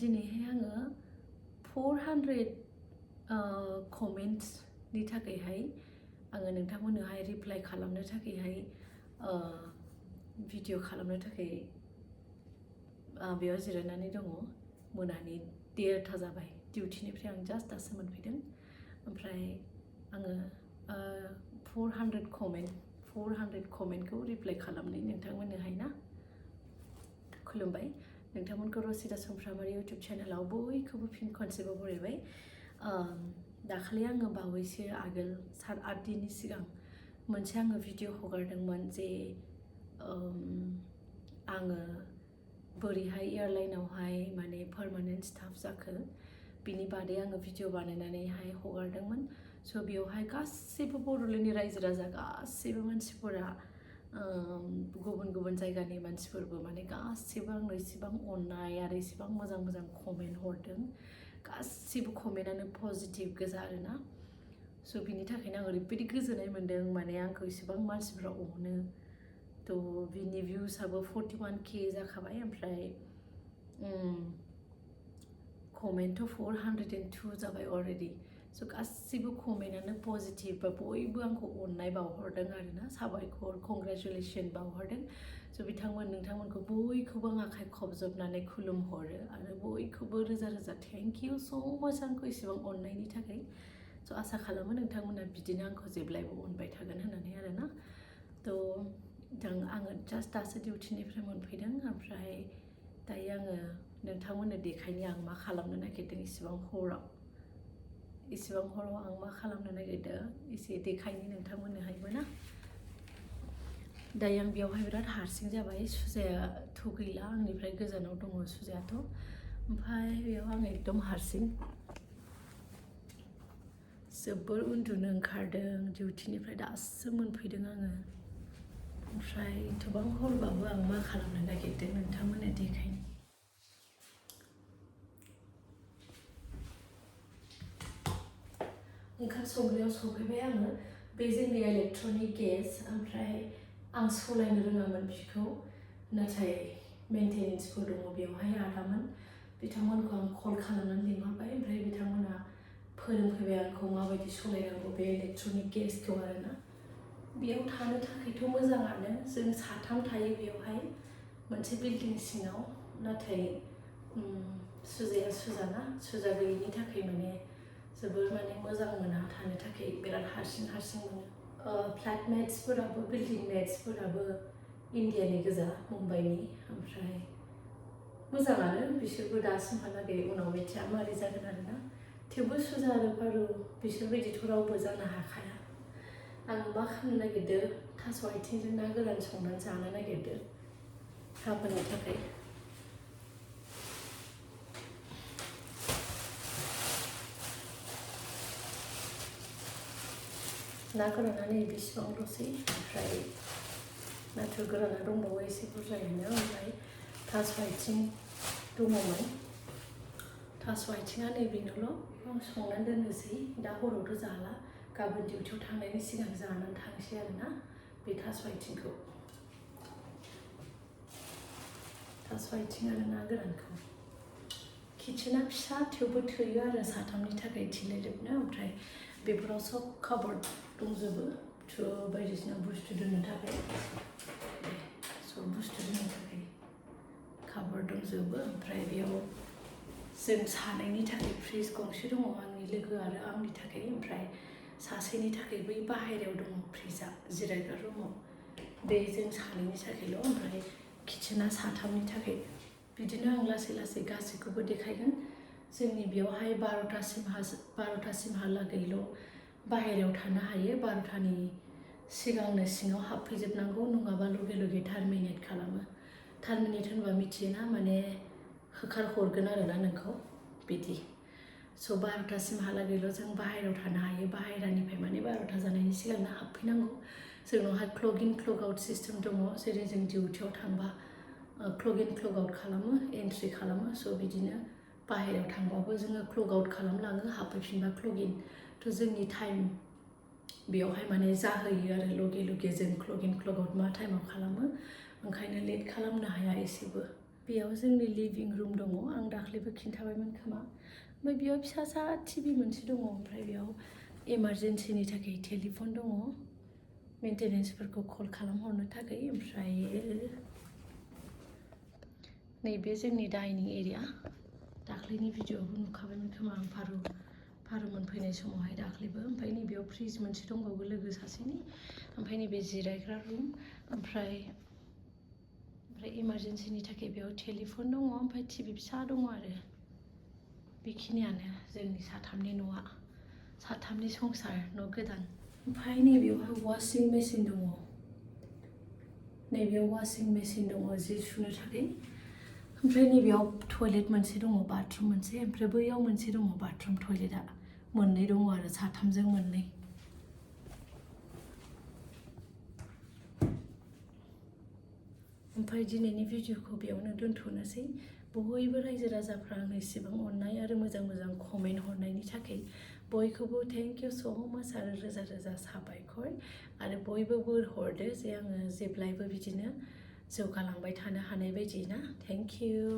दिनैहाय आङो 400 कमेन्ट्सनि थाखायहाय आङो नोंथांमोननोहाय रिप्लाइ खालामनो थाखायहाय भिडिअ खालामनो थाखाय बेयाव जिरायनानै दङ। मोनानि 1:30 जाबाय। डिउटिनिफ्राय आं जास्ट दासो मोनफैदों। ओमफ्राय आङो 400 कमेन्टखौ रिप्लाइ खालामनाय नोंथांमोननोहाय ना खुलुमबाय। नोंथांमोनखौ रसिता सुमफ्रामारि इउटुब चेनेलाव बयखौबो फिन खनसेबाव बरायबाय। दाखालि आङो बावैसो आगोल 7-8 दिननि सिगां मोनसे आङो भिडिअ हगारदोंमोन जे आङो बोरैहाय एयारलाइनावहाय माने पार्मानेन्ट स्टाफ जाखो बिनि बादै आङो भिडिअ बानायनानैहाय हगारदोंमोन। स' बेयावहाय गासैबो बड'लेण्डनि रायजो राजा गासैबो मानसिफोरा गुबुन गुबुन जायगानि मानसिफोरबो माने गासैबो आंनो इसेबां अननाय आरो इसेबां मोजां मोजां कमेन्ट हरदों। गासैबो कमेन्टआनो पजिटिभ गोजा आरोना। स' बिनि थाखायनो आं ओरैबायदि गोजोननाय मोन्दों माने आंखौ इसेबां मानसिफ्रा अनो। थ' बिनि भिउसआबो 41K जाखाबाय। ओमफ्राय कमेन्टथ' 402 जाबाय अलरेडि। स' गासैबो कमेन्टआनो पजिटिभ बा बयबो आंखौ अननाय बावहरदों आरोना, साबायखर कंग्रेचुलेसन बावहरदों। स' नोंथांमोनखौ बयखौबो आं आखाइ खबजबनानै खुलुमहरो आरो बयखौबो रोजा रोजा थेंक इउ स' माच आंखौ इसेबां अननायनि थाखाय। स' आसा खालामो नोंथांमोना बिदिनो आंखौ जेब्लायबो अनबाय थागोन होननानै आरोना। थ' आङो जास्ट दासो डिउटिनिफ्राय मोनफैदों। ओमफ्राय दायो आङो नोंथांमोननो देखायनो आं मा खालामनो नागिरदों। इसेबां हराव आं मा खालामनो नागिरदों एसे देखायनो नोंथांमोननोहायबो ना। दायो आं बेयावहाय बिराद हारसिं जाबाय। सुजायाथ' गैला, आंनिफ्राय गोजानाव दङ सुजायाथ'। ओमफ्राय बेयाव आं एकदम हारसिं जोबोर उन्दुनो ओंखारदों। डिउटिनिफ्राय दासो मोनफैदों आङो। ओमफ्राय गोबां हरबाबो आं मा खालामनो नागिरदों नोंथांमोननो देखायनो। ओंखाम संग्रायाव संफैबाय आङो। बे जोंनि इलेक्ट्रनिक गेस। ओमफ्राय आं सालायनो रोङामोन बिखौ, नाथाय मेन्टेनेन्सफोर दङ बेवहाय आदामोन, बिथांमोनखौ आं कल खालामनानै लिंहरबाय। ओमफ्राय बिथांमोना फोरोंफैबाय आंखौ माबायदि सालायनांगौ बे इलेक्ट्रनिक गेसखौ आरोना। बेयाव थानो थाखायथ' मोजाङानो, जों 3 थायो बेयावहाय मोनसे बिल्डिं सिङाव। नाथाय सुजाया सुजा गैयिनि थाखाय माने जोबोर माने मोजां मोना थानो थाखाय, बिराद हारसिं मोनो। फ्लेटमेट्सफोराबो बिल्डिं मेट्सफोराबो इन्डियानि गोजा, मुम्बाइनि। ओमफ्राय मोजाङानो बिसोरबो दासिमहालागै, उनाव मिथिया मारै जागोन आरोना। थेवबो सुजा आरो पारु बिसोरबायदिथ' रावबो जानो हाखाया। आं मा खालामनो नागिरदों, थास' आथिंजों ना गोरान संनानै जानो नागिरदों गाबोननि थाखाय। ना गोराना नै बेसेबांल'सै। ओमफ्राय नाथुर गोराना दंबावो एसे बुरजायैनो। ओमफ्राय थास' आथिं दङमोन। थास' आथिङा नैबेनोल'। आं संनानै दोननोसै, दा हरावथ' जाला, गाबोन डिउटियाव थांनायनि सिगां जानानै थांसै आरोना बे थास' आथिंखौ। थास' आथिं आरो ना गोरानखौ। किटसेना फिसा थेवबो थोयो आरो 3 थाखाय थिलायजोबनो। ओमफ्राय बेफोराव सब काबार्ड दंजोबो, बायदिसिना बुस्थु दोननो थाखाय। सब बुस्थु दोननो थाखाय काबार्ड दंजोबो। ओमफ्राय बेयाव जों सानैनि थाखाय फ्रिज गंसे दङ, आंनि लोगो आरो आंनि थाखाय। ओमफ्राय सासेनि थाखाय बै बाहेरायाव दङ फ्रिजआ, जिरायग्रा रुमाव। बे जों सानैनि थाखायल'। ओमफ्राय किटसेना 3नि थाखाय। बिदिनो आं लासै लासै गासैखौबो देखायगोन। जोंनि बेयावहाय 12थासिमहालागैल' बाहेरायाव थानो हायो। 12थानि सिगांनो सिङाव हाबफैजोबनांगौ, नङाबा लगे लगे टार्मिनेट खालामो। टार्मिनेट होनबा मिथियोना, माने होखारहरगोन आरोना नोंखौ बिदि। स' 12थासिमहालागैल' जों बाहेरायाव थानो हायो। बाहेरानिफ्राय माने 12था जानायनि सिगांनो हाबफैनांगौ। जोंनावहाय क्लग इन क्लग आउट सिस्टेम दङ। जेरै जों डिउटियाव थांबा क्लग इन क्लग आउट खालामो, एन्ट्रि खालामो। स' बिदिनो बाहेरायाव थांबाबो जोङो क्लग आउट खालामलाङो, हाबफैफिनबा क्लग इन। थ' जोंनि टाइम बेयावहाय माने जाहैयो आरो लगे लगे जों क्लग इन क्लग आउट मा टाइमाव खालामो। ओंखायनो लेट खालामनो हाया एसेबो। बेयाव जोंनि लिभिं रुम दङ आं दाख्लैबो खिन्थाबायमोन खोमा ओमफ्राय बेयाव फिसासा टिभि मोनसे दङ ओमफ्राय बेयाव इमारजेन्सिनि थाखाय टेलिफन दङ मेन्टेनेन्सफोरखौ कल खालामहरनो थाखाय ओमफ्राय नैबे जोंनि डाइनिं एरिया दाख्लैनि भिडिअ'आवबो नुखाबायमोन खोमा आं फारु मोनफैनाय समावहाय दाख्लैबो ओमफ्राय नैबेयाव फ्रिज मोनसे दंबावो लोगो सासेनि ओमफ्राय नैबे जिरायग्रा रुम ओमफ्राय इमारजेन्सिनि थाखाय बेयाव टेलिफन दङ ओमफ्राय टिभि फिसा दङ आरो बेखिनियानो जोंनि साथामनि न'आ साथामनि संसार न' गोदान ओमफ्राय नैबेयावहाय वाशिं मेसिन दङ नैबेयाव वाशिं मेसिन दङ जि सुनो थाखाय ओमफ्राय नैबेयाव टयलेट मोनसे दङ बाथरुम मोनसे ओमफ्राय बैयाव मोनसे दङ बाथरुम टयलेटआ मोननै दङ आरो साथामजों मोननै ओमफ्राय दिनैनि भिडिअ'खौ बेयावनो दोनथ'नोसै बयबो रायजो राजाफ्रा आंनो इसेबां अननाय आरो मोजां कमेन्ट हरनायनि थाखाय बयखौबो थेंक इउ स' माच आरो रोजा रोजा साबायखर आरो बयबो बोर हरदो जे आङो जेब्लायबो बिदिनो जौगालांबाय थानो हानाय बायदि ना थेंक इउ